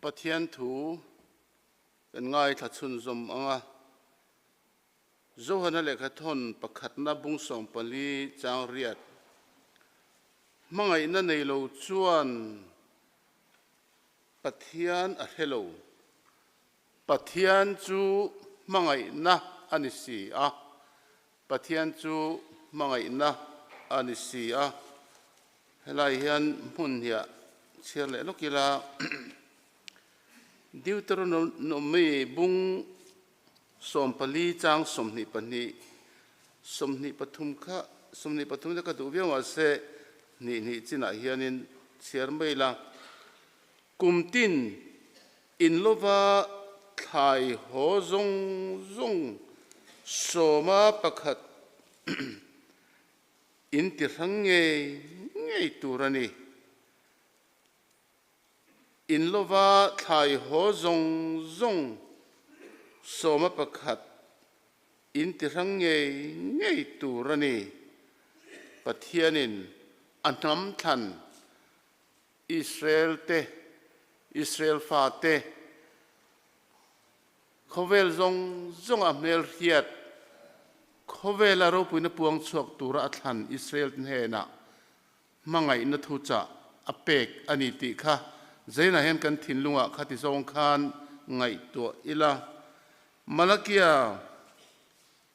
Pathian thu kan ngaithla chhunzawm ang a. Johana lehkhathawn pakhatna bung 14 chang riat hmangaihna nei lo chuan Pathian a hre lo. Pathian chu hmangaihna a ni si a. Pathian chu hmangaihna a ni si a. Helai hian hmun hiah chhiar leh lawk ila Deuteronomy bung 14 chang 22, 23 kha 23 te ka duh viau mahse hnih hnih chinah hianin chhiar mai ila. Kum tin in lova thlai haw zawng zawng sawma pakhat in ti hrang ngei ngei tur a ni. In lova thlai haw zawng zawng sawma pakhat in ti hrang ngei ngei tur a ni. Pathianin a hnam thlan Israel te, Israel fate, khawvel zawng zawnga hmelhriat, khawvela ropuina puang chhuak tura a thlan Israel te hnenah hmangaihna thuchah a pek a ni tih kha Zainah hian kan thinlungah khati zawng khan ngaihtuah ila. Malakia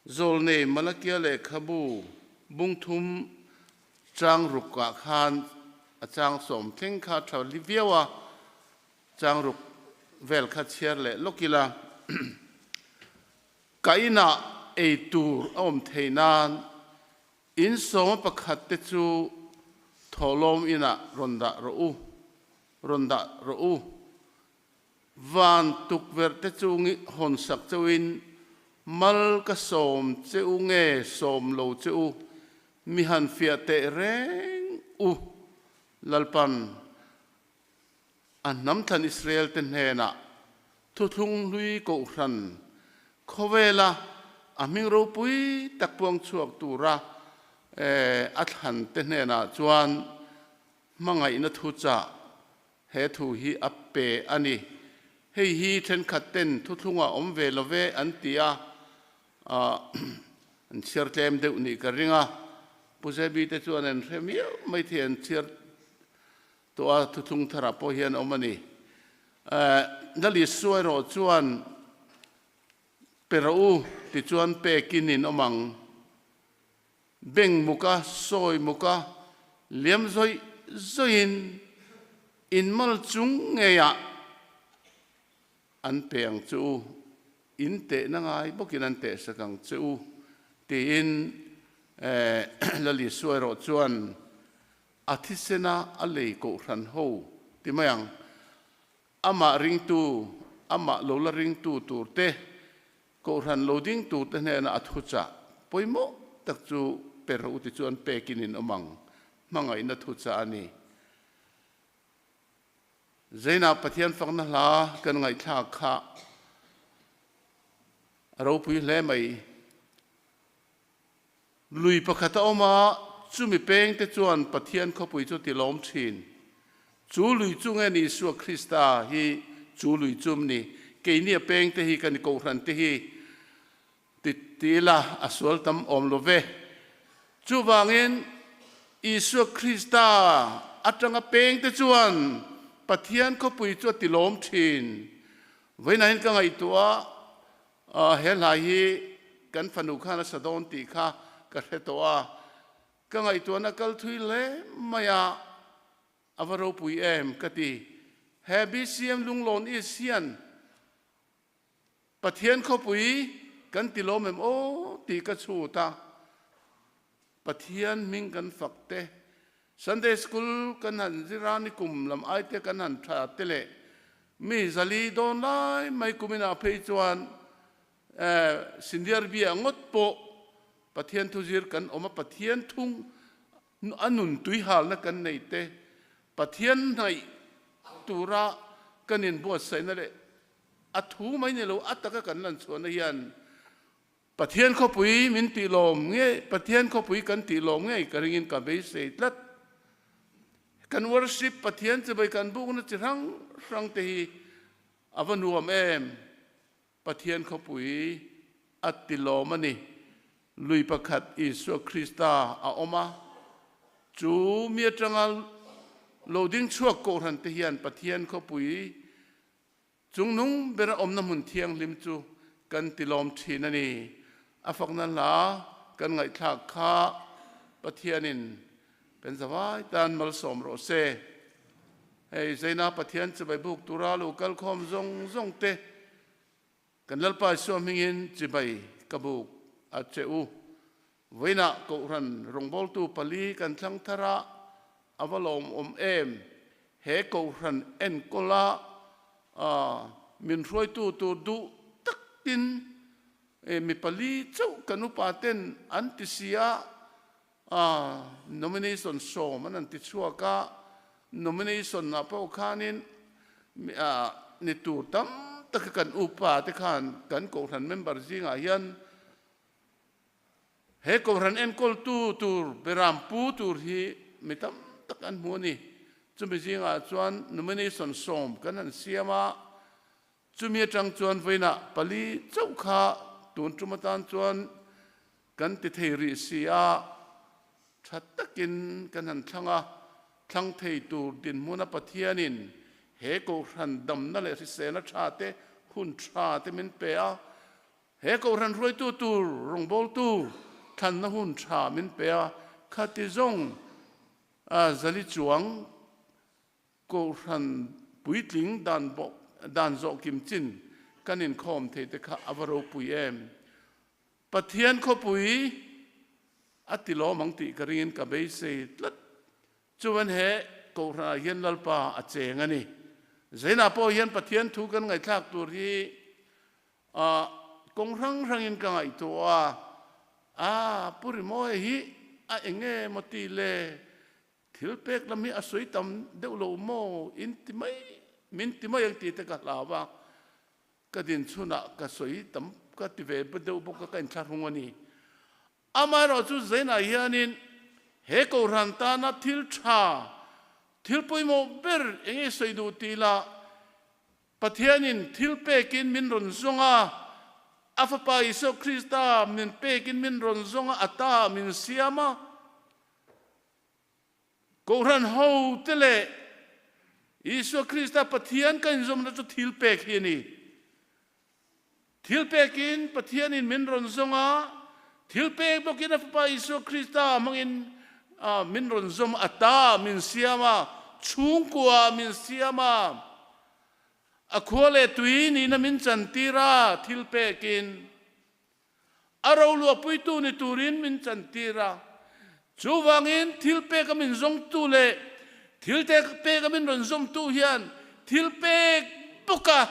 Zawlnei Malakia lehkhabu bung thum chang rukah khan a chang sawm thleng kha tha li viau a, chang ruk vel kha chhiar leh lawk ila ka inah ei tur a awm thei nan in sawma pakhat te chu thawhlawm inah rawn dah rawh u, rawn dah rawh u. Van tukverh te chu hawn sak chauhin mal ka sawm che u nge sawm lo che u, mi han fiah teh reng u. Lalpan a hnamthlan Israel te hnenah thuthlung hlui kohhran khawvela a hming ropui tak puang chhuak tura a thlan te hnenah chuan hmangaihna thuchah He thu hi a pe a ni. Hei hi thenkhat ten thuthlungah awm ve lo ve an ti a, an chhiar tlem deuh nih ka ring a. Pu Zebi te chuan an hre miau mai thei an chhiar tawh a, thuthlung tharah pawh hian awm a ni. Lalisua erawh chuan pe rawh u tichuan pekin in awm ang. Beng muka, sawi muka, liam zawih zawihin inmal chung ngeiah an pe ang che u, in tehna ngai bawkin an tehsak ang che u, tiin Lal Isua erawh chuan a thisena a lei kohhran ho ti mai ang. Amah ringtu, amah lo la ringtu turte Kohhran lo ding turte hnena a thuchah pawimawh tak chu pe rawh u ti chuan pekin in awm ang, hmangaihna thuchah a ni. Zainah Pathian fakna hla kan ngaihthlak kha a ropui hle mai. Lui pakhat a awm a, chumi pengte chuan Pathian khawpui chu ti lawm thin. Chu lui chu nge ni Isua Krista hi chu lui chum ni? Keini a pengte hi kan kohhran te hi ti ti ila a sual tam awm lo ve. Chuvangin Isua Krista atanga pengte chuan Pathian khawpui chu a ti lawm thin. Vawiinah hian ka ngaihtuah a, he hla hi kan fanu khan a sa dawn tih kha ka hre tawh a. Ka ngaihtuahna kal thui hle mai a, a va ropui em ka ti. He BCM Lunglawn East hian Pathian khawpui kan ti lawm em aw tih ka chhut a, Pathian hming kan fak te, Sunday School kan han zir a, nikum lam ai te kan han tha te leh mi zali dawn lai mai kuminah phei chuan Senior bia ngawt pawh Pathian thuzir kan awm a, Pathian thung a nun tuihalna kan nei te, Pathian hnaih tura kan inbuatsaihna leh a thu mai ni lo a taka kan lanchhuahna hian Pathian khawpui min tih lawm ngei, Pathian khawpui kan tih lawm ngei ka ringin ka beisei tlat. Kan worship Pathian chibai kan bukna chi hrang hrang te hi. A va nuam em? Pathian khawpui a ti lawm a ni. Lui pakhat Isua Krista a awm a, chu mi atanga lo ding chhuak kohhran te hian Pathian khawpui chungnung bera awmna hmun thianghlim chu kan ti lawm thin a ni. A fakna hla kan ngaihthlak kha Pathianin kan zavai tan malsawm rawh se. Hei Zaina Pathian chibai buk tura lo kal khawm zawng zawng te kan Lalpa Isua hmingin chibai ka buk a che u. Vawiinah Kohhran rawngbawltu pali kan thlang thar a, a va lawmawm em? He Kohhran enkawla min hruaitu tur duh takin mi pali chauh kan upa ten an ti si a, Nomination sawm an han ti chhuak a, nomination ah pawh khanin ni tur tam taka kan upa te khan kan kohhran member zingah hian he kohhran enkawltu tur beram pu tur hi mi tam tak an hmu a ni. Chumi zingah chuan nomination sawm kan han siam a, chumi atang chuan vawiinah pali chauh kha tun tum atan chuan Kan ti thei rih si a, tha takin kan han thlang a, thlang thei tur dinhmuna Pathianin he Kohhran damna leh hriselna tha te, hun tha te min pe a, he Kohhran hruaitu tur rawngbawltu thlanna hun tha min pe a, khati zawng zali chuang Kohhran puitling dan bawk dan zawh kim chin kan inkhawm thei te kha a va ropui em? Pathian khawpui a ti lawm ang tih ka ringin ka beisei tlat. Chuan he Kohhranah hian Lalpa a cheng a ni. Zainah pawh hian Pathian thu kan ngaihthlak tur hi kawng hrang hrangin ka ngaihtuah a, a Pu Rimawia hi a eng nge maw ti le? Thil pek lam hi a sawi tam deuh lo maw? In ti mai, min ti mai ang tih te ka hlau a, ka din chhunah ka sawi tam ka ti ve deuh bawk a, ka inthlahrung a ni. Amaherawhchu Zainah hianin he Kohhran tana thil tha, thil pawimawh ber eng nge sawi duh tih lah Pathianin thil pekin min rawn zawng a, a Fapa Isua Krista min pekin min rawn zawng a, a ta min siam a. Kohhran hote leh Isua Krista Pathian kan inzawmna chu thil pek hi a ni. Thil pekin Pathianin min rawn zawng a, thil pek bawkin a Fapa Isua Krista hmangin min rawn zawm a, ta min siam a, chhungkua min siam a, a khua leh tui nihna min chantir a, thil pekin A roluahpuitu ni turin min chantir a, chuvangin thil peka min zawngtu leh thil peka min rawn zawmtu hian thil pek bawka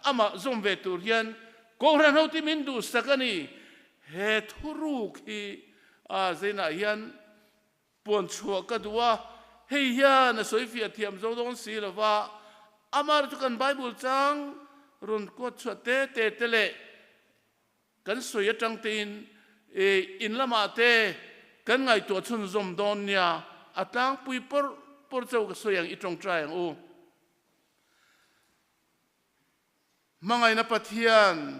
amah zawm ve tur hian Kohhran hoti min duhsak a ni. He thuruk hi a zeinah hian puan chhuah ka duh a, hei hian a sawifiah thiam zo dawn si lo va, amah chu kan Bible chang rawn kuat chhuah te te te leh Kan sawi atang tein in lamah te kan ngaihtuah chhunzawm dawn nia, a tlangpui pawr pawr chauh ka sawi ang i tawngtai ang u. Hmangaihna Pathian,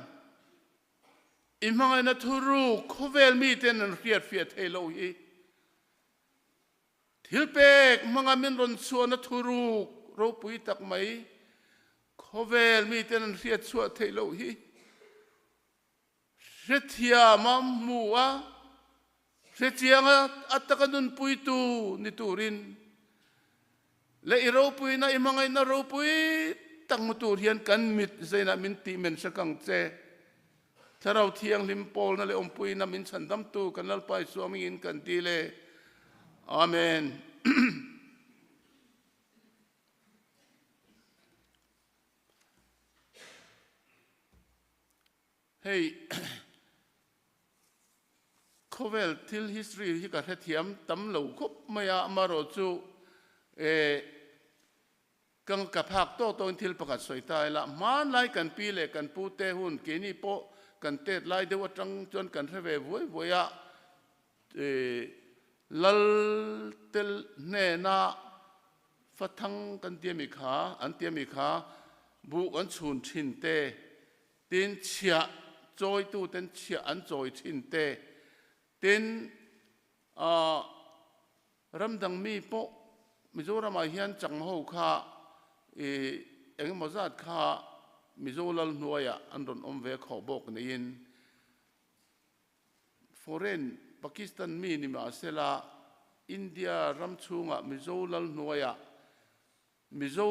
i hmangaihna thuruk khawvel miten an hriatfiah theih loh hi Thilpek hmanga min rawn chhuahna thuruk ropui tak mai khawvel miten an hriat chhuah theih loh hi hrethiam a, hmu a, hrechiang a, a taka nunpuitu ni turin leh i ropuina, i hmangaihna ropui tak hmu tur hian kan mit zainah min tih men hre kang che. Thlarau Thianghlim pawlna leh awmpuina min chhandamtu kan Lalpa Isua hmingin kan dil e. Amen. Hei khawvel thil history hi ka hrethiam tam lo khawp mai a, amaherawh chu eh Ka ka phak tawk tawkin thil pakhat sawi ta ila, hmanlai kan pi leh kan pu te hun keini pawh kan tet lai deuh atang chuan kan hre ve vuai vuai a, Lal te hnena fathang kan ti ami kha, an ti ami kha. Buh kan chhun thin te, tin chhiah chawitu ten chhiah an chawi thin te, tin ah ramdang mi pawh Mizoramah hian chang ho kha ih engemaw zat kha Mizo lal hnuaiah an rawn awm ve khawh bawk niin foreign Pakistan mi ni mahsela India ram chhungah Mizo lal hnuaiah Mizo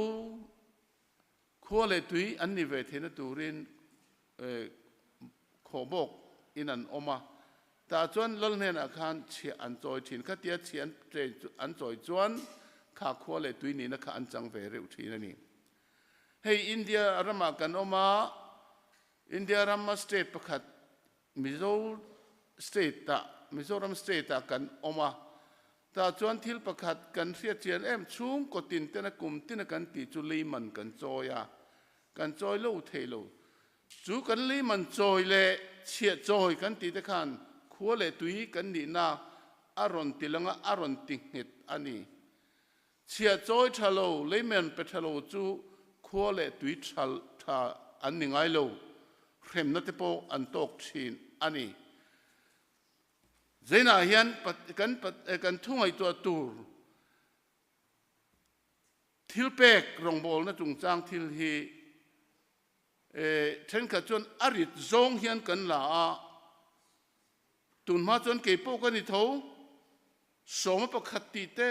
khua leh tui an ni ve theihna turin khawhbawk in an awm a, tah chuan lal hnenah khan chhiah an chawi thin. Khatia chhiah an chawi chuan kha khua leh tui nihna kha an chang ve reuh thin a ni. Hei India ramah kan awm a, India rama state pakhat Mizo state ah, Mizoram state ah kan awm a, tah chuan thil pakhat kan hriat chian em, chhungkaw tin tena kum tina kan tih chu leiman kan chawi a, kan chawi lo thei lo. Chu kan leiman chawi leh chhiah chawi kan tih te khan khua leh tui kan nihna a rawn ti lang a, a rawn ti nghet a ni. Chhiah chawi tha lo, leimen pe tha lo chu khua leh tui tha tha an ni ngai lo, hremna te pawh an tawk thin a ni. Zainah hian kan kan thu ngaihtuah tur thil pek rawngbawlna chungchang thil hi thenkhat chuan a rit zawng hian kan la a, tunhma chuan kei pawh ka ni tho. Sawma pakhat tih te,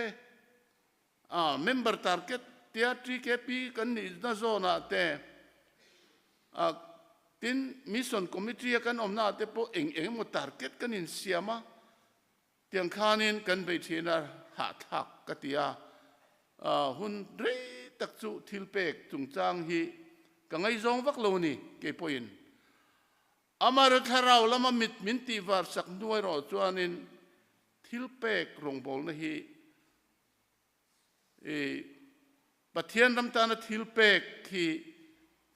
a member target tia TKP kan nihna zawnah te, a tin mission committee a kan awmnaah te pawh eng eng emaw target kan insiam a, tiang khanin kan bei thin a, hahthlak ka ti a, hun rei tak chu thil pek chungchang hi ka ngaizawng vak lo ni keipawhin. Amah thlarau lama mit min tihvar sak hnu erawh chuanin thil pek rawngbawlna hi i Pathian ram tana thil pek hi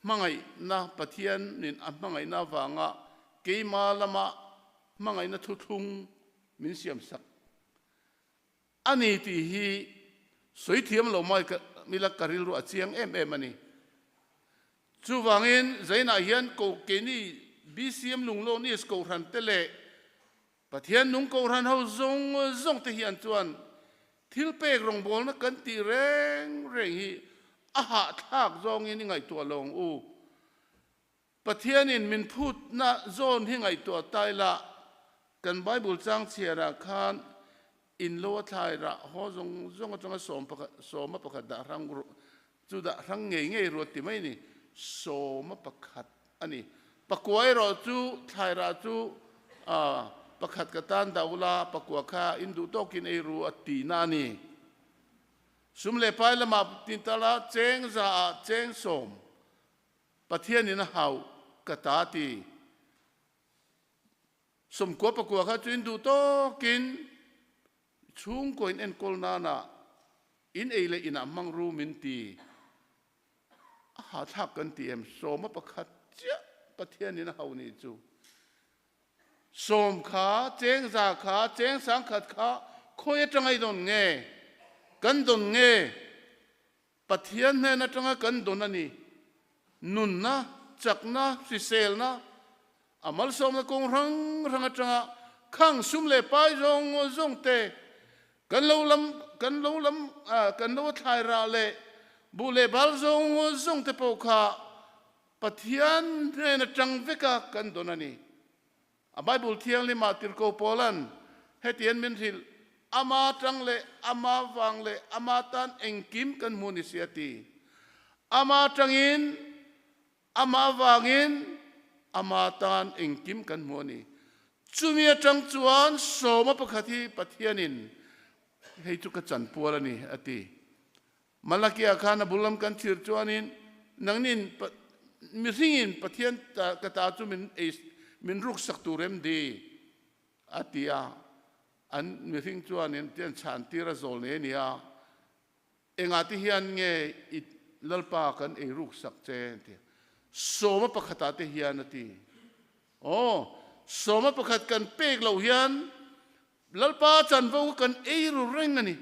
hmangaihna Pathianin a hmangaihna avanga keima lama hmangaihna thuthlung min siamsak A ni tih hi sawi thiam lo mai ila ka rilru a chiang em em a ni. Chuvangin Zainah hian ko keini BCM Lunglawn East Kohhran te leh Pathian nung Kohhran ho zawng zawng te hian chuan thil pek rawngbawlna kan tih reng reng hi a hahthlak zawngin i ngaihtuah lo ang u. Pathianin min phutna zawn hi ngaihtuah ta ila, kan Bible chang chhiarah khan in lo a thlai rah haw zawng zawng atanga sawm pakhat sawma pakhat dah hrang chu dah hrang ngei ngei ruat ti mai ni, sawma pakhat a ni. Pakua erawh chu thlai rah chu pakhat ka tan dah ula, pakua kha in duh tawkin ei ru a tihna a ni. Sum leh pai lamah tintala cheng zaah cheng sawm Pathianin a hauh ka ta ti. Sawmkua pakua kha chu in duh tawkin chhungkaw in enkawl nana in ei leh inah hmang ru min ti. A hahthlak kan ti em? Sawma pakhat chiah Pathianin a hauh nih chu. Sawm kha, chengza kha, cheng sangkhat kha khawi atanga i dawn nge? Kan dawn nge? Pathian hnen atanga kan dawn a ni. Nunna, chakna, hriselna, a malsawmna kawng hrang hrang atanga khang sum leh pai zawng zawng te kan lo lam kan lo lam kan lo thlai rah leh buh leh bal zawng zawng te pawh kha Pathian hnen atang veka kan dawn a ni. A Bible Thianghlimah Tirhkoh Paula'n hetian min hrilh, Ama tang leh ama vang leh ama tan engkim kan hmu ni si a ti. Ama tangin, ama vangin, ama tan engkim kan hmu a ni. Chumi atang chuan sawma pakhat hi Pathianin hei chu ka chanpual a ni a ti. Malakia khan a bul lam kan thlir chuanin nangnin mihringin Pathian ka ta chu min ei min ruksak tur em di? a ti a. An mihring chuanin tian chhan tir a zawl nei a ni a, Engah ti hian nge i Lalpa kan ei ruksak che? a ti a. Sawma pakhatah te hian a ti. Aw, sawma pakhat kan pek loh hian Lalpa chanvo kan ei ru reng a ni.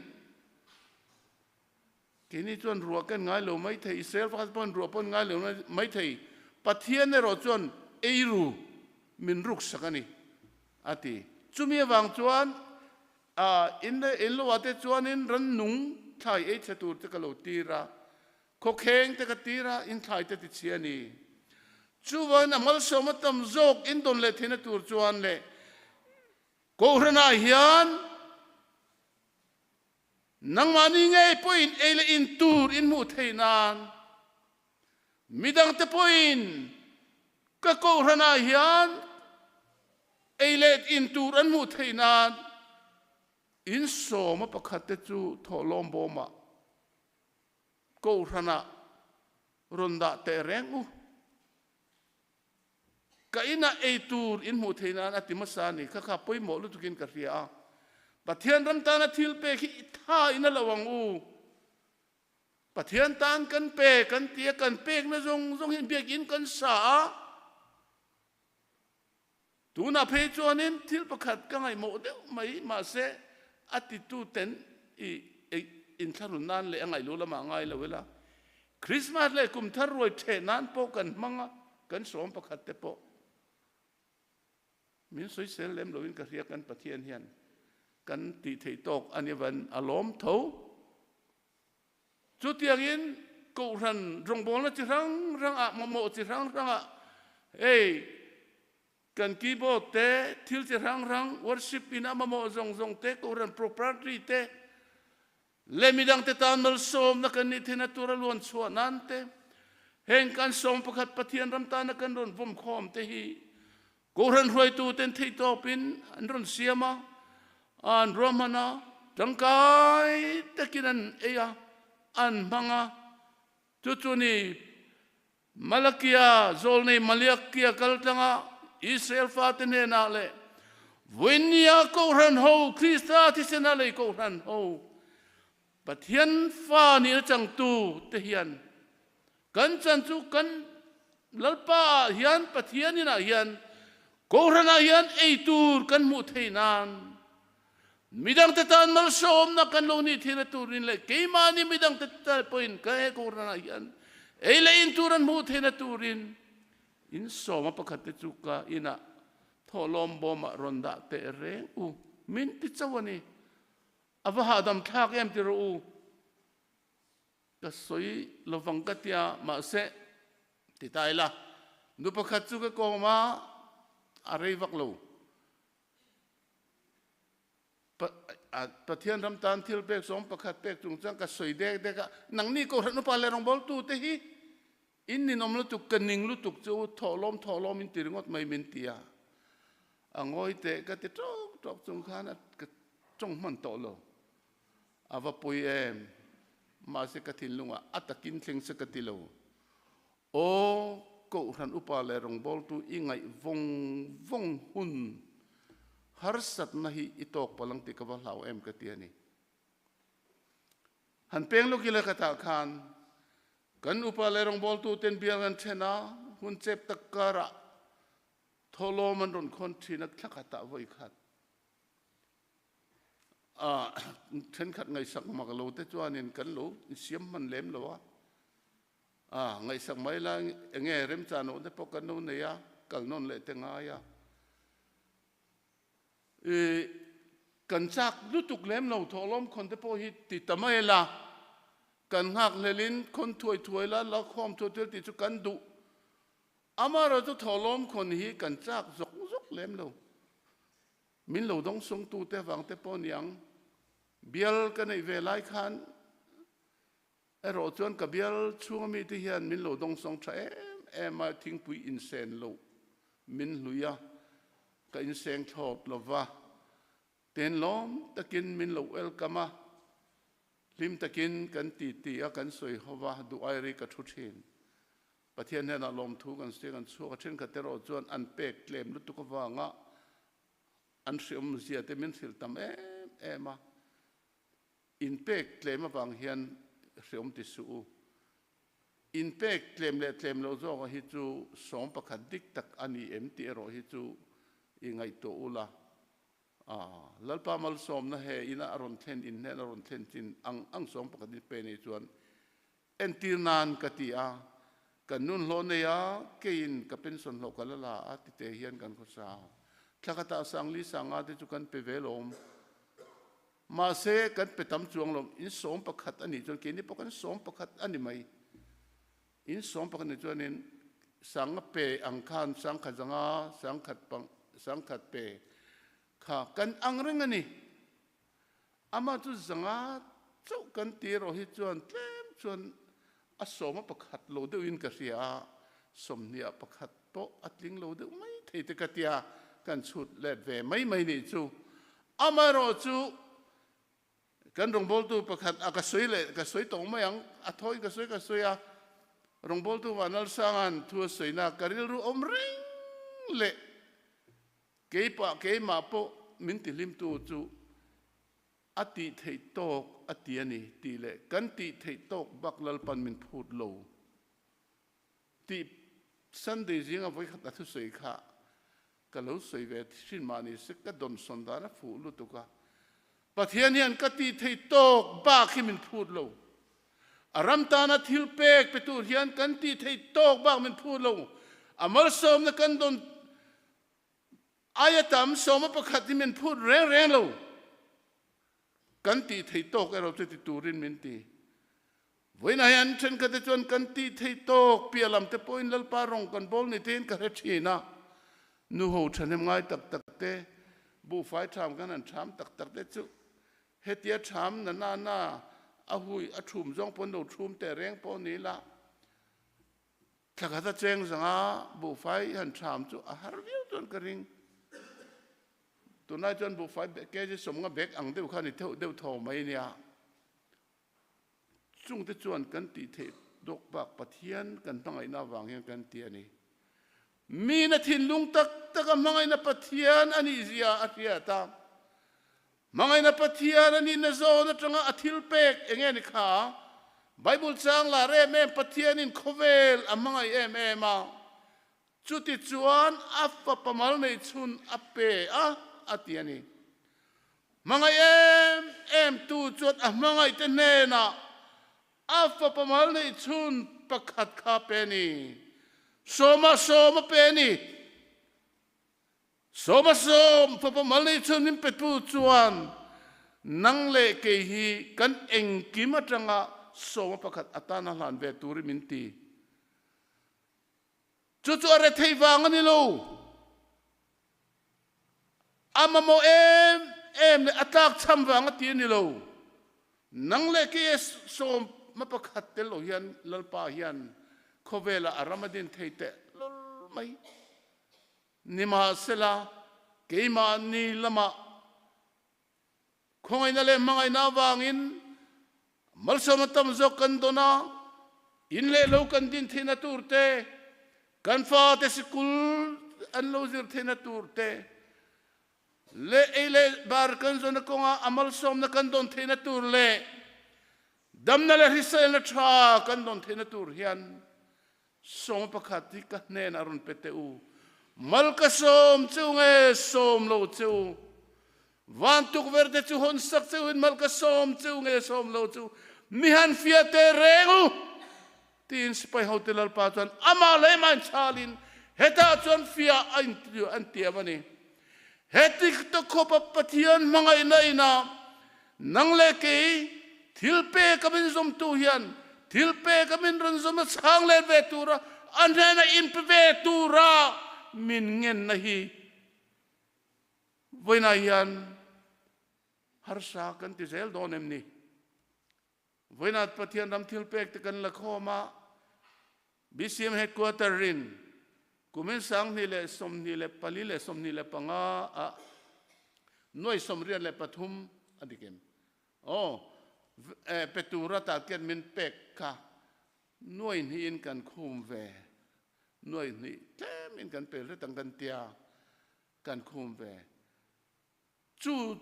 Keini chuan ruah kan ngai lo mai thei, Israel pakhat pawhin ruah pawh an ngai lo mai thei, Pathian erawh chuan ei ru min ruksak a ni, a ti. Chumi avang chuan in leh in loah te chuanin rannung thlai ei chhe tur te ka lo tir a, khawkheng te ka tir a, in thlai te tichhia a ni. Chuvangin a malsawm a tam zawk in dawn leh theihna tur chuan leh Kohhranah hian Nangmahni ngei pawhin ei leh in tur in hmuh theih nan midangte pawhin ka kohhranah hian ei leh in tur an hmuh theih nan in sawma pakhat te chu thawhlawm bawmah kohhranah rawn dah teh reng u. Ka inah ei tur in hmuh theih nan a ti hmasa a ni. Kha kha pawimawh lutukin ka hria a. Pathian ram tana thil pek hi i tha in a lo ang u. Pathian tan kan pe kan ti a, kan pekna zawng zawng hi biakinn kan sa a. Tunah phei chuanin thil pakhat ka ngaihmawh deuh mai, mahse a titu ten i inthlahrun nan leh a ngaihlu lamah ngai lo ila. Krismas leh kum thar ruai ṭheh nan pawh kan hmang a, kan sawm pakhat te pawh min sawisel lem loin ka hria kan Pathian hian kan tih theih tawk a ni van a lawm tho. Chutiangin Kohhran rawngbawlna chi hrang hrangah mamawh chi hrang hrangah hei Kan keyboard te, thil chi hrang hrang, worship in a mamawh zawng zawng te, Kohhran property te leh midang te tan malsawmna kan nih theihna tura luan chhuah nan te, heng kan sawm pakhat Pathian ram tana kan rawn vawm khawm te hi Kohhran hruaitu ten theihtawpin an rawn siam a, an ruahman a, tangkai takin an ei a, an hmang a, chu chu ni Malakia, zawlnei Maliakia kal tlanga Israel fate hnenah leh Vawinia Kohhran ho, Krista thisena lei Kohhran ho, Pathian fa nihna changtu te hian kan chan chu kan Lalpa ah hian Pathian inah hian Kohhran ah hian ei tur kan hmuh theih nan Midangte tan malsawmna kan lo nih thihna turin leh keimahni midangte tan pawhin ka he Kohhranah hian ei leh in tur an hmuh theihna turin in sawma pakhat te chu ka inah thawhlawm bawmah rawn dah teh reng u. Min ti chauh a ni. A va hahdam thlak em ti rawh u. Ka sawi lovang ka tia mahse ti ta ila nu pakhat chu ka kawm a, a rei vak lo. Pathian ram tan thil pek sawm pakhat pek chung chuan ka sawi dek dek a, nangni Kohhran upa leh rawngbawltute hi in ninawm lutuk, ka ning lutuk chu thawhlawm thawhlawm in ti ringawt mai min ti a, a ngawi teh ka ti tawk tawk chung khan a ka tawng hman tawh lo. A va pawi em? Mahse ka thinlungah a takin thleng se ka ti lo. Aw, Kohhran upa leh rawngbawltu i ngaih vawng vawng hun harsatna hi i tawk palh ang tih ka va hlau em ka ti a ni. Han peng lawk ila ka tah khan kan upa leh rawngbawltu ten bial an then a, hun chep tak karah thawhlawm an rawn khawn thin a, thla khatah vawi khat. A thenkhat ngaihsak mak lo te chuanin kan lo insiam hman lem lo a, a ngaihsak mai la enge remchan awh te pawh kan lo nei a, kal nawn leh te ngai a. I kan chak lutuk lem lo thawhlawm khawn te pawh hi ti ta mai la, kan nghak hlelin khawn thuai thuai la, la khawm thuai thuai tih chu kan duh. Amaherawhchu thawhlawm khawn hi kan chak zawk zawk lem lo. Min lo dawngsawngtute avang te pawh niang, bial ka neih ve lai khan erawh chuan ka bial chhunga mite hian min lo dawngsawng tha em em a, thingpui insen loh min hlui a, ka inseng thlawt lo va, tenlawm takin min lo welcome a, hlim takin kan titi a, kan sawi ho va, duh airi ka thu thin. Pathian hnenah lawmthu kan siang an chhuak a, thenkhat erawh chuan an pek tlem lutuk avanga an hriawmzia te min hrilh tam em em a, in pek tlem avang hian hriawm ti suh u. In pek tlem leh tlem loh zawka hi chu sawm pakhat dik tak a ni em tih erawh hi chu i ngaihtuah u la. Lalpa malsawmna he ina a rawn thlen, in hnena a rawn thlen chin ang ang sawm pakhat in pe nei chuan. Entir nan ka ti a, kan nun hlawh nei a, keiin ka pension hlawh ka la la a ti te hian kan khawsa a. Thla khatah Sangli Sanga te chu kan pe ve lawm. Mahse, kan pe tam chuang lo, in 11 a nih chuan keini pawh kan 11 a ni mai. In 11 nih chuanin Sanga pe ang khan sangkhat zanga sangkhat pang sangkhat pe kha kan ang reng a ni. Amah chu zanga chauh kan ti erawh hi chuan tlem chuan a sawma pakhat lo deuhin ka hria a, sawmhniah pakhat pawh a tling lo deuh mai thei te ka tia kan chhut let ve mai mai nih chu. Amaherawhchu kan rawngbawltu pakhat a ka sawi leh ka sawi tawh mai ang, a thawiin ka sawi ka sawi a, rawngbawltu Vanlalsanga'n thu a sawina ka rilru awm reng leh Keipah keimah pawh min tihlimtu chu a tih theih tawk a ti a ni tih leh kan tih theih tawk bak Lalpan min phut lo tih Sunday zinga vawikhat a thusawi kha ka lo sawi ve thin mah ni se ka dawnsawn dan a fuh lutuk a, Pathian hian ka tih theih tawk bak hi min phut lo. A ram tana thil pek pe tur hian kan tih theih tawk bak min phut lo. A malsawmna kan dawn Aia tam 11 hi min phut reng reng lo. Kan tih thei tawk erawh chu ti turin min ti. Vawiinah hian thenkhatte chuan kan tih thei tawk piah lam te pawhin Lalpa rawng kan bawl ni tein ka hre thin a. Nuho thahnem ngai tak tak te, buhfai tham kan han tham tak tak te chu hetia tham na na na a hui a thum zawng pawn lo thum teh reng pawh ni la. Thla khat a cheng zanga buhfai han tham chu a har viau chuan ka ring. Tunlai chuan buhfai kg 50 bag ang deuh kha ni theuh deuh tho mai nia. Chungte chuan kan tih theih dawk bak Pathian kan hmangaihna avang hian kan ti a ni. Mina thinlung tak tak a hmangaihna Pathian a nih zia a hriat a. Hmangaihna Pathian a nihna zawn atanga a thil pek eng nge ni kha? Bible chang lar em em Pathianin khawvel a hmangaih em em a, chuti chuan a fapa mal nei chhun a pe a, a ti a ni. Hmangaih em em tu chuan a hmangaihte hnenah a fapa mal neih chhun pakhat kha a pe a ni. Sawma sawm a pe a ni. 10% fapa mal nei chhun min petu chuan nang leh kei hi kan engkim atanga 11 atana hlan ve turin min ti. Chu chu a rethei vang a ni lo. A mamawh em em leh a tlakchham vang a ti a ni lo. Nang leh kei e 11 tel lo hian Lalpa hian khawvelah a ram a din thei teh lul mai. Nimahsela, keimahni lamah khawngaihna leh hmangaihna avangin malsawmna tam zawk kan dawn a, in leh lo kan din theihna tur te, kan fate sikul an lo zir theihna tur te, leh ei leh bar kan zawnna kawnga a malsawmna kan dawn theihna tur leh damna leh hriselna tha kan dawn theihna tur hian 11 hi ka hnenah rawn pe teh u. Mal ka sawm che u nge sawm lo che u? Van tukverh te chu hawn sak che u in mal ka sawm che u nge sawm lo che u? Mi han fiah teh reng u! Tiin sipai hote Lalpa chuan amah leh amah inchhalin hetah chuan fiah a an tiam a ni. Heti ta khawpa Pathian hmangaihna inah nang leh kei thil pek a min zawmtu hian thil pek a min rawn zawm a chhang let ve tura a hnena inpe ve tura min ngenna hi vawiinah hian harsa kan ti zel dawn em ni? Vawiinah Pathian ram thil pek te kan la khawm a, BCM Headquarter in kumin 2024 leh 25 ah 83 a dik em? Aw, pe tura target min pek kha nuai hnihin kan khum ve, nuai hnih tlemin kan pel hret ang kan tia, kan khum ve. Chu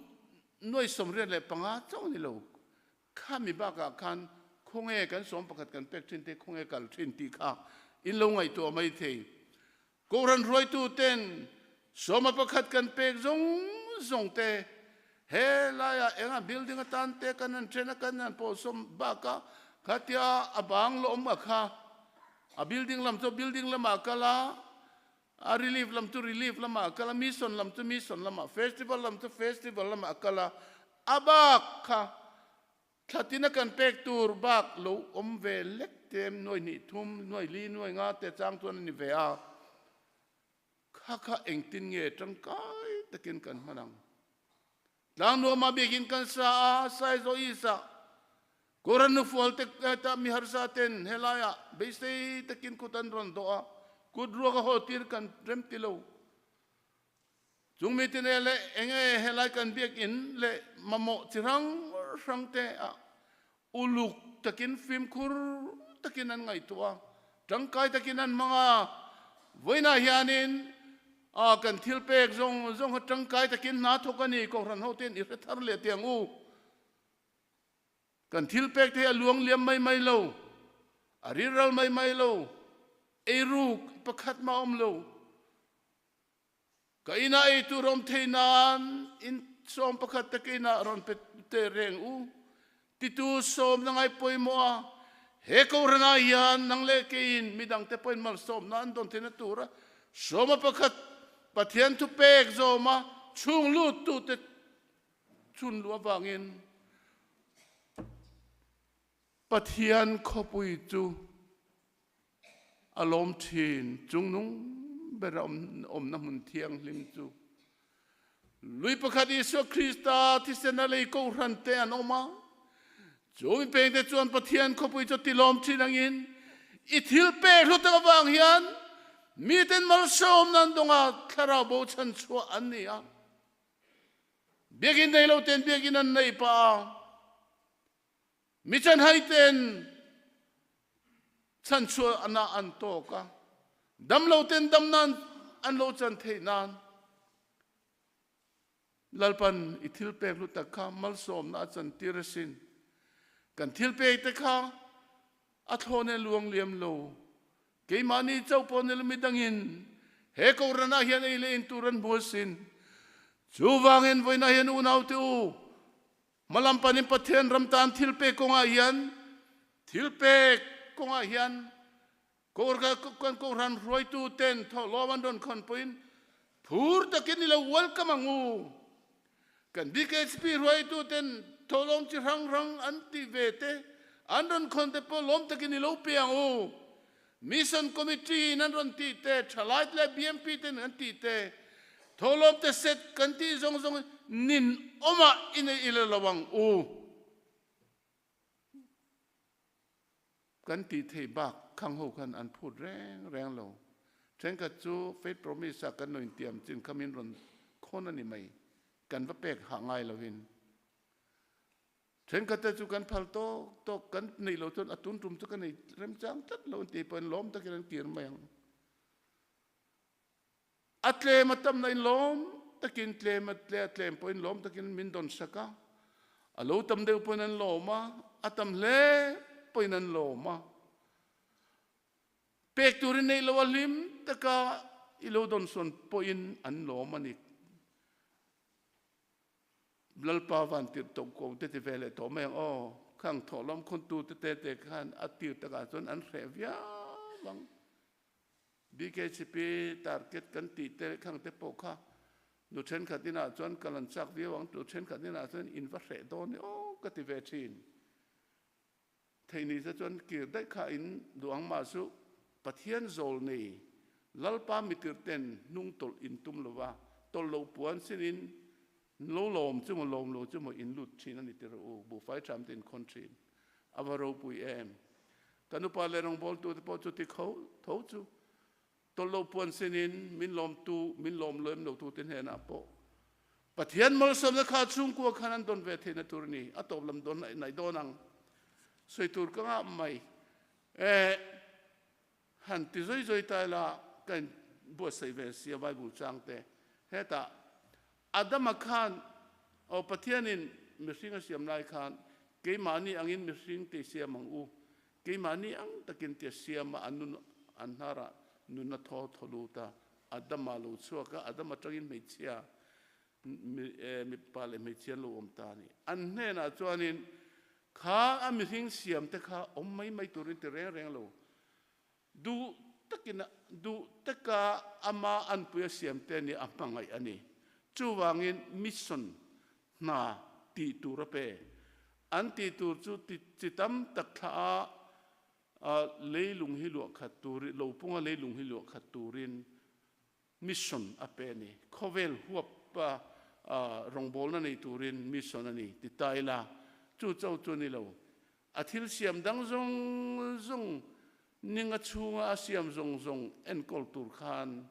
85 chauh ni lo, khami bakah khan khawnge kan 11 kan pek thin te, khawnge kal thin tih kha in lo ngaihtuah mai thei. Kohhran hruaitu ten 11 kan pek zawng zawng te, he laiah enga building atan te kan han then a, kan han pawhsawm bakah. Khatia a bang lawm a kha a building lam chu building lamah a kal a, a relief lam chu relief lamah a kal a, mission lam chu mission lamah, festival lam chu festival lamah a kal a, a bak kha thlatin a kan pek tur bak lo awm ve lek te nuai hnih thum, nuai li, nuai nga te chang chuan a ni ve a. Kha kha engtin nge tangkai takin kan hman ang? Tlangnuama biakin kan sa a, Saizaw East ah Koran nufual te ta mi harsa ten helaiah beisei takin kut an rawn dawh a, kut ruak a haw tir kan rem ti lo. Chung mi te nen leh enge helai kan biakin leh mamawh chi hrang hrang te ah Uluk takin fimkhur takin an ngaihtuah a, tangkai takin an hmang a. Vawiinah hianin a kan thil pek zawng zawng kha tangkai takin hna thawk a ni, Kohhran ho ten i hre thar leh teh ang u. Kan thil pek te hi a luang liam mai mai lo, a rilral mai mai lo, eiruk pakhat mah a awm lo. Ka inah ei tur awm thei nan in sawm pakhat te ka inah rawn pe teh reng u titu sawmna ngai pawimawh a, he Kohhranah hian nang leh keiin midangte pawhin malsawmna an dawn theihna tura sawma pakhat Pathian thupek zawma chhung luttute chhun luh avangin Pathian khawpui chu A lawm thin chungnung ber a awmna hmun thianghlim chu lui pakhat Isua Krista thisen a lei kohhran te an awm a. Chu mi pengte chuan Pathian khawpui chu tilawm thin angin i thil pek hlu tak avang hian miten malsawmna an dawng a, thlarau bo chhan chhuah an ni a. Biakinn nei lo ten biakinn an nei pah a. Mi chanhaiten chanchuahnak an tawk a, damloten damnak an lo chan theih nan Lalpan i thil pek hlu tak kha malsawmna a chantir asin. Kan thil pek te kha a thlawn e luang liam lo. Keimahni chauh pawh ni lo midangin he Kohhran ah hian ei leh in tur an hmu asin. Chuvangin vawiinah hian unaute u, Hmalam panin Pathian ram tan thilpek kawngah hian thilpek kawngah hian kan Kohhran hruaitu ten thawhlawm an rawn khawn pawhin phur takin i lo welcome ang u. Kan BKHP hruaitu ten thawhlawm chi hrang hrang an tih ve te an rawn khawn te pawh lawm takin i lo pe ang u. Mission Committee in an rawn tih te, Thalai te leh BMP ten an tih te, Thawhlawm te set kan tih zawng zawng nin awmah i nei ila lo ang u. Kan tih theih bak khang ho khan an phut reng reng lo. Thenkhat chu Faith Promise ah kan lo intiam chin kha min rawn khawn a ni mai. Kan va pek hah ngai lovin. Thenkhatte chu kan phal tawk tawk, kan neih loh chuan a tun tum chu ka nei remchang tlat lo an tih pawhin lawm takin an kir mai ang. A tlem a tamna in lawm takin tlem a tle a tlem pawhin lawm takin min dawn sak a, a lo tam deuh pawhin an lawm a, a tam hle pawhin an lawm a. Pek tur i neih loh a hlim taka i lo dawnsawn pawhin an lawm a ni. Lalpa van tirh tawh ko te ti ve leh tawh mai ang aw. Khang thawhlawm khawntu te te te khan a tir takah chuan an hreh viau ang. BKCP target kan tih te khang te pawh kha nu thenkhat inah chuan kal an chak viau ang, tu thenkhat inah chuan in va hreh dawn e aw ka ti ve thin. Theih ni te chuan kir daih kha in duh ang mah chu Pathian zawl nei Lalpa mitirh ten hnung tawlh in tum lo va, tawlh loh puan sin in lo lawm chu maw lawm lo chu maw in lut thin a ni ti rawh u, buhfai tham te in khawn thin. A va ropui em. Kan upa leh rawngbawltu te pawh chuti kho tho chu tawlh loh puan sin in min lawm tu min lawm lem lo tu te hnenah pawh Pathian malsawmna kha chhungkua khan an dawn ve theihna tur a ni. A tawp lam dawn naih dawn ang. Sawi tur ka ngah mai. Eh, han ti zawi zawi ta ila ka in buatsaih ve sia Bible chang te. Hetah Adama khan aw Pathianin mihring a siam lai khan keimahni angin mihring te i siam ang u. Keimahni ang takin tia siam a an nun an hnarah nunna thaw thaw lut a. Adama lo chhuak a, Adam atangin hmeichhia mipa leh hmeichhia an lo awm ta a ni. An hnenah chuanin. Kha a mihring siam te kha awm mai mai turin ti reng reng lo. Duh takin duh taka ama anpui a siam te nia a hmangaih a ni. Chuvangin mission hna tih tur a pe. An tih tur chu ti chi tam tak thla a leilung hi luah khat turin, lo punga leilung hi luah khat turin mission a pe a ni. Khawvel huap a rawngbawlna nei turin mission a ni ti ta ila, chu cho chu a ni lo. A thil siam dang zawng zawng ninga chhunga a siam zawng zawng enkawl tur khan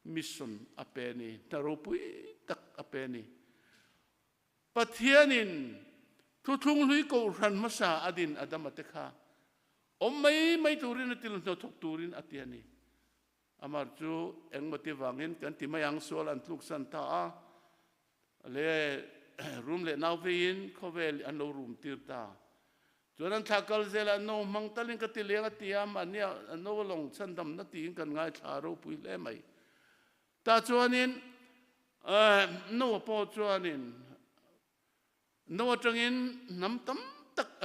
mission a pe a ni, hna ropui tak a pe a ni. Pathianin thuthlung hlui kohhran hmasa a din Adama te kha awm mai mai turin a til hnathawk turin a ti a ni. Amar chu engmaw ti vangin kan ti mai ang, sual an tluksan ta a, le rum leh nau veiin khawvel an lo rum tir ta. Chuan an thla kal zelah no hmang talin ka ti leng a ti a, mahnia no lawng chhandamna tiin kan ngaithla ropui hle mai. Tah chuanin Noa pawh chuanin no atangin hnam tam tak,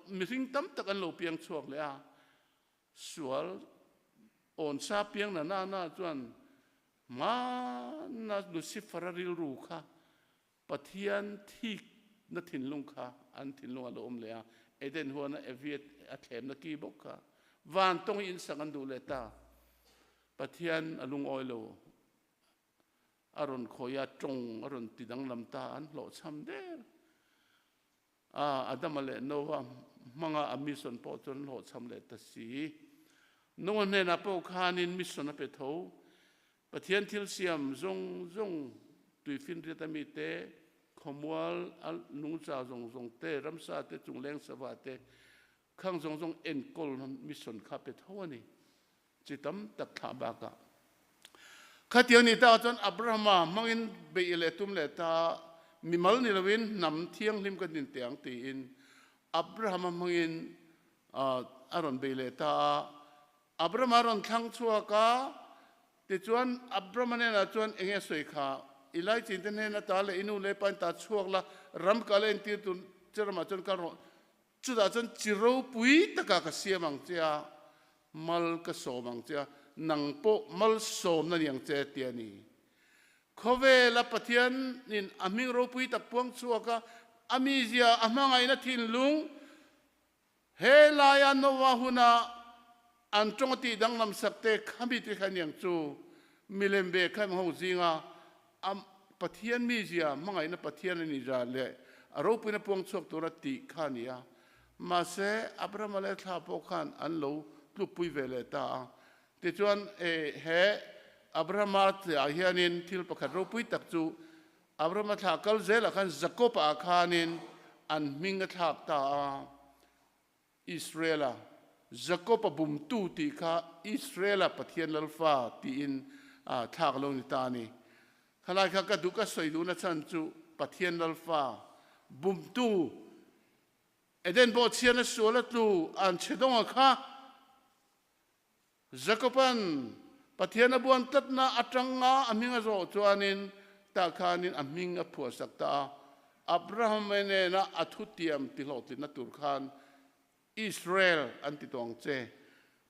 mihring tam tak an lo piang chhuak leh a, Sual awnsa piang na na na chuan hmana Lucifer-a rilru kha Pathian thik na thinlung kha an thinlung a lo awm leh a, Eden huana Evi a thlemna ki bawk kha van tawng hi insak an duh leh ta. Pathian a lungawi lo, a rawn khawi a, tawng a rawn ti danglam ta, an hlawhchham der. A, Adama leh Noah hmanga a mission pawh chu an hlawhchham leh ta si. Noah hnenah pawh khanin mission a pe tho. Pathian thil siam zawng zawng, tuifinriat a mite, khawmual a nungcha zawng zawng te, ramsa te, chungleng sava te, khang zawng zawng enkawl mission kha pe tho a ni. Chi tam tak thlah bakah. Khatiang ni takah chuan Abrahama hmangin beih leh tum leh ta, mimal ni loin hnam thianghlim ka din teh ang tiin Abrahama hmangin a rawn bei leh ta a. Abrahama a rawn thlang chhuak a, tichuan Abrahama hnenah chuan eng nge a sawi kha, I laichin te hnen ata leh i nu leh i pa in ta chhuak la, ram kal a entir tur che ramah chuan kal rawh. Chutah chuan chi ropui takah ka siam ang che a, mal ka sawm ang che a, nang pawh malsawmna ni ang che ti a ni. Khawvela Pathianin a hming ropui tak puang chhuak a, a mizia a hmangaihna thinlung he laia Noah huna an tawng a tih danglam sak te khami te kha aniang chu milem ve kha ho zinga a Pathian mizia hmangaihna Pathian a nizia leh a ropuina puang chhuak tura tih kha a ni a. Mahse, Abrahama leh thla pawh khan an lo tlukpui ve leh ta a. Tichuan, he Abrahama tihah hianin thil pakhat ropui tak chu Abrahama thla kal zelah khan Jakob-ah khanin an hming a thlak ta a. Israela, Jakob-a bumtu tih kha Israela Pathian Lalfa tiin thlak lo ni ta a ni. Khalai kha ka duh ka sawi duhna chhan chu Pathian Lalfa bumtu Eden bawhchhiana suala tlu an chhe dawnga kha Jakob-a'n Pathian a buan tlatna atanga a hming a zawh chuanin tah khanin a hming a phuahsak ta a. Abraham-a nena a thutiam tihlawhtlinna tur khan Israel an ti tawh ang che,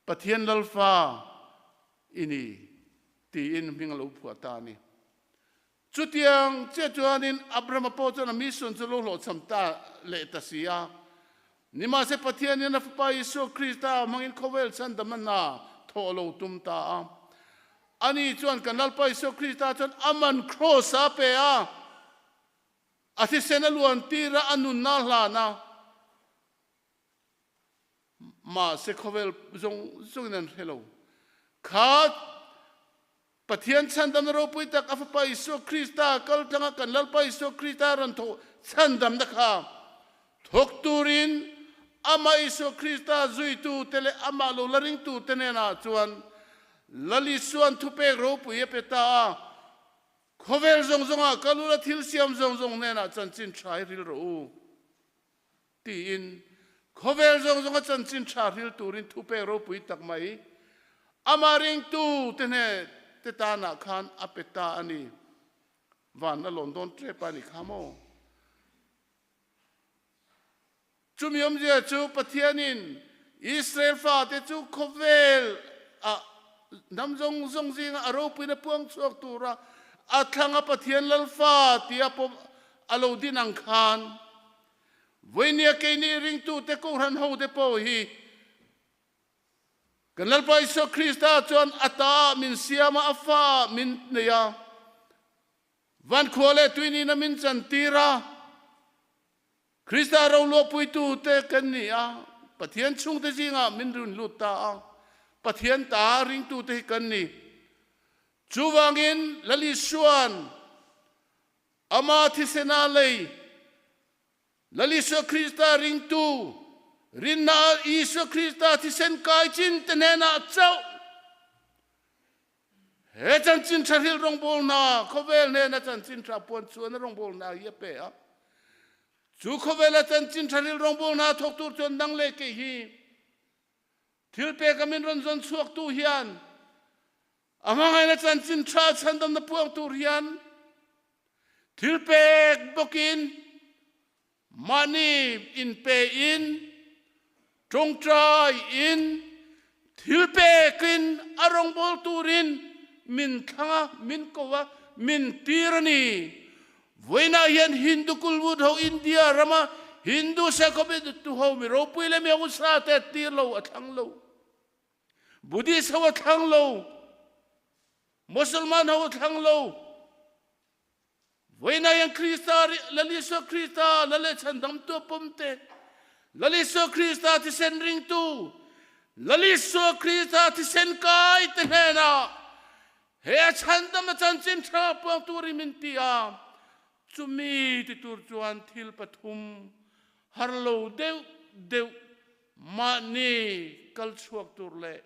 Pathian Lalfa i ni tiin hming a lo phuah ta a ni. Chutiang chiah chuanin Abrahama pawh chuan a mission chu lo hlawhchham ta leh ta si a. Nimahse Pathianin a Fapa Isua Krista hmangin khawvel chhandamna hna thawh a lo tum ta a. Ani chuan kan Lalpa Isua Krista chuan a man kraws a pe a, a thisen a luan tir a, a nunna a hlan a. Mahse khawvel zawng zawngin an hre lo. Kha Pathian chhandamna ropui tak a Fapa Isua Krista kal tlanga kan Lalpa Isua Krista rawn thawh chhandamna kha thawk turin amah Isua Krista zuitute leh amah lo la ringtute hnenah chuan Lal Isua'n thupek ropui a pe ta a, Khawvel zawng zawngah kal ula thil siam zawng zawng hnenah chanchin tha hi hril rawh u. Tiin khawvel zawng zawnga chanchin tha hril turin thupek ropui tak mai amah ringtu te hne te tanah khan a pe ta a ni. Van a lawn dawn tep a ni kha maw? Chumi awmzia chu Pathianin Israel fate chu khawvel ah hnam zawng zawng zinga a ropuina puang chhuak tura a thlanga Pathian Lalfa tia pawm a lo din ang khan vawinia keini ringtute Kohhran hote pawh hi Kan Lalpa Isua Krista chuan a ta min siam a, a fa min nei a, van khua leh tui nihna min chantir a, Krista roluahpuitute kan ni a, Pathian chhungte zingah min run lut ta a, Pathian ta ringtute hi kan ni. Chuvangin Lal Isua'n ama thisena lei Lal Isua Krista ringtu, rinna a Isua Krista thisen kai chin te hnenah chauh he chanchin tha hrilh rawngbawlna, khawvel hnena chanchin tha puan chhuahna rawngbawlna hi a pe a. Chu khawvela chanchin tha hrilh rawngbawlna thawk tur chuan nang leh kei hi thil peka min rawn zawn chhuaktu hian A hmangaihna chanchin tha chhandamna puang tur hian thil pek bawkin mahni inpe in tawngtai in thil pekin a rawngbâwl turin min thlang a, min ko a, min tir a ni. Vawiinah hian Hindu kulmut ho India rama Hindu sakhaw tu ho mi ropui leh mi hausa te tir lo a thlang lo. Buddhist ho a thlang lo, Mosolman ho a thlang lo. Vawiinah hian Krista Lal Isua Krista Lal leh chhandamtu a pawm te, Lal Isua Krista thisen ringtu, Lal Isua Krista thisen kai te hnenah he a chhandam a chanchin tha puang turin min ti a, chumi ti tur chuan thil pathum har lo deuh deuh Mahni kal chhuak tur leh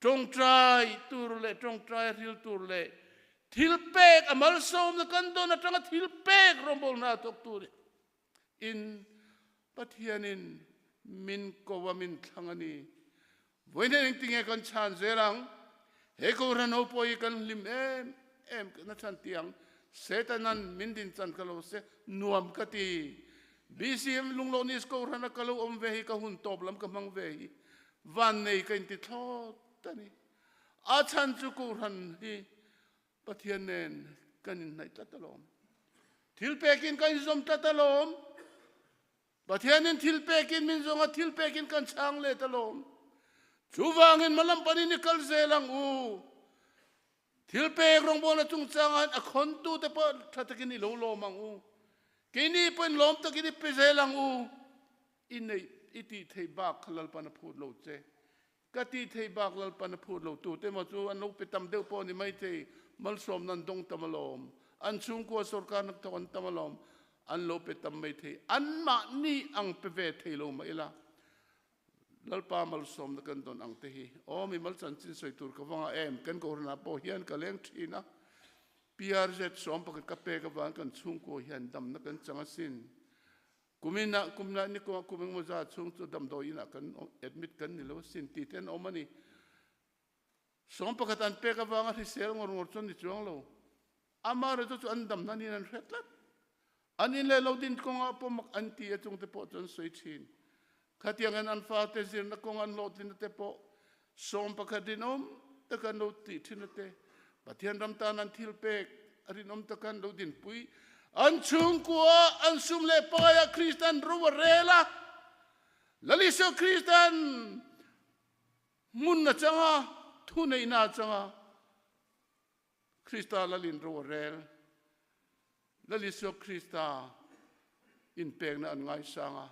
tawngtai tur leh tawngtai hril tur leh thil pek a malsawmna kan dawn atanga thil pek rawngbawlna a thawk tur in Pathianin min ko a min thlang a ni. Vawiin engtinge kan chhan zel ang? He Kohhran ho pawh hi kan hlim em em na chhan ti ang. Setanan min din chan ka lo se nuam ka ti. BCM Lunglonis Kohhrana ka lo awm ve hi ka hun tawp lam ka hmang ve hi vannei ka inti thlawt a ni. A chhan chu Kohhran hi Pathian nen kan inhnaih tlat alawm. Thil pekin kan inzawm tlat alawm. Pathianin thil pekin min zawng a, thil pekin kan chhang let alawm. Chuvangin hmalam panin i kal zel ang u. Thil pek rawngbawlna chungchangah a khawntute pawh tha takin i lo lawm ang u. Keini pawhin lawm takin i pe zel ang u. I neih i tih theih bak kha Lalpan a phut lo che. Ka tih theih bak Lalpan a phut lo tute emaw chu an lo pe tam deuh pawh a ni maithei. Malsawmna an dawng tam alawm. An chhungkua sorkar hna thawk an tam alawm. An lo pe tam maithei. Anmahni ang pe ve thei lo mah ila. Lalpa malsawmna kan dawn ang te hi aw mi mal chanchin sawi tur ka va ngah em? Kan Kohhranah pawh hian ka leng thin a, PRZ 11 ka pek avang kan chhungkua hian damna kan chang asin. Kuminah kumna ni kawngah kum engemaw zat chhung chu damdawi inah kan admit kan ni lo asin tih te an awm a ni. 11 an pek avanga hrisel ngawr ngawr chu an ni chuang lo. Amaherawhchu chu an damna niin an hre tlat. An in leh lo din kawngah pawh mak an ti a chungte pawh chu an sawi thin. Khatiangin an fate zirna kawng an hlawhtlinna te pawh 11 rinawm taka an lo tih thinna te, Pathian ram tan an thil pek a rinawm taka an lo dinpui, an chhungkua an sum leh paiah Kristan ro a rel a, Lal Isua Kristan hmun a chang a, thuneihna a chang a, Krista Lalin ro a rel. Lal Isua Krista inpekna an ngaisang a,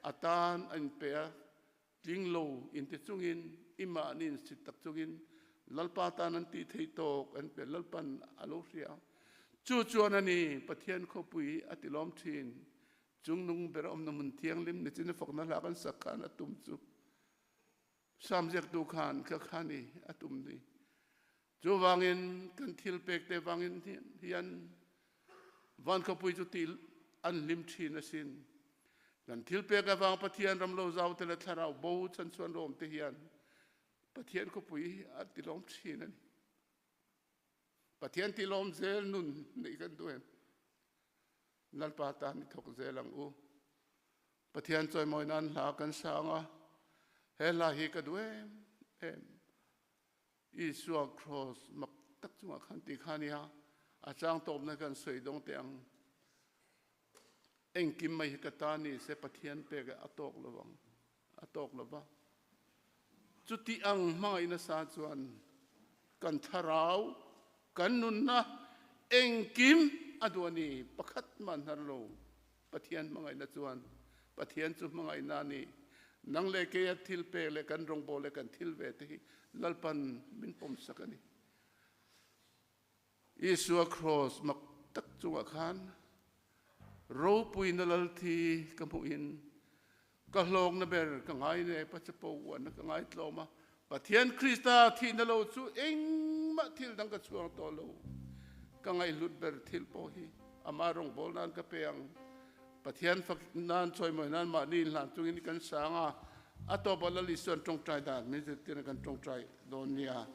a tan a inpe a, tling lo inti chungin, i mahni insit tak chungin Lalpa tan an tih theih tawk an pe, Lalpan a lo hria. Chu chuan a ni, Pathian khawpui a ti lawm thin. Chungnung ber a awmna hmun thianghlim nichin a fakna hla kan sak khan a tum chu Sam ziaktu khan kha kha ni a tum ni. Chuvangin kan thil pek te vangin hian van khawpui chu tih an hlim thin asin. Kan thil pek avang Pathian ram lo zau te leh thlarau bo chhanchhuan rawm te hian Pathian khawpui a tilawm thin a ni. Pathian tilawm zel nun neih kan duh em? Lalpa tan i thawk zel ang u. Pathian chawimawi nan hla kan sang a, he hla hi ka duh em em. Isua Kraws mak tak chungah khan ti kha nia, a chang tawpna kan sawi dawng teh ang. Engkim mai hi ka ta ni se Pathian pek a tawk lo ang, a tawk lo va. Chuti ang hmangaih nasa chuan kan thlarau, kan nunna engkim a duh a ni, pakhat mah hnar lo. Pathian hmangaihna chuan Pathian chu hmangaihna a ni. Nang leh keia thil pek leh kan rawngbâwl leh kan thil ve te hi Lalpan min pawmsak a ni. Isua kraws mak tak chungah khan ropuina Lalthi ka hmuhin Ka hlawkna ber ka ngai ne, pa chapo uanna ka ngai tlawm a, Pathian Krista thihna lo chu engmah thil dang ka chhuang tawh lo. Ka ngaihhlut ber thil pawh hi ama rawngbâwl nan ka pe ang. Pathian fak nan, chawimawi nan mahni inhlan chungin kan sang a, a tawpah Lal Isuan ṭawngṭai dan min zirtirna kan ṭawngṭai dawn nia.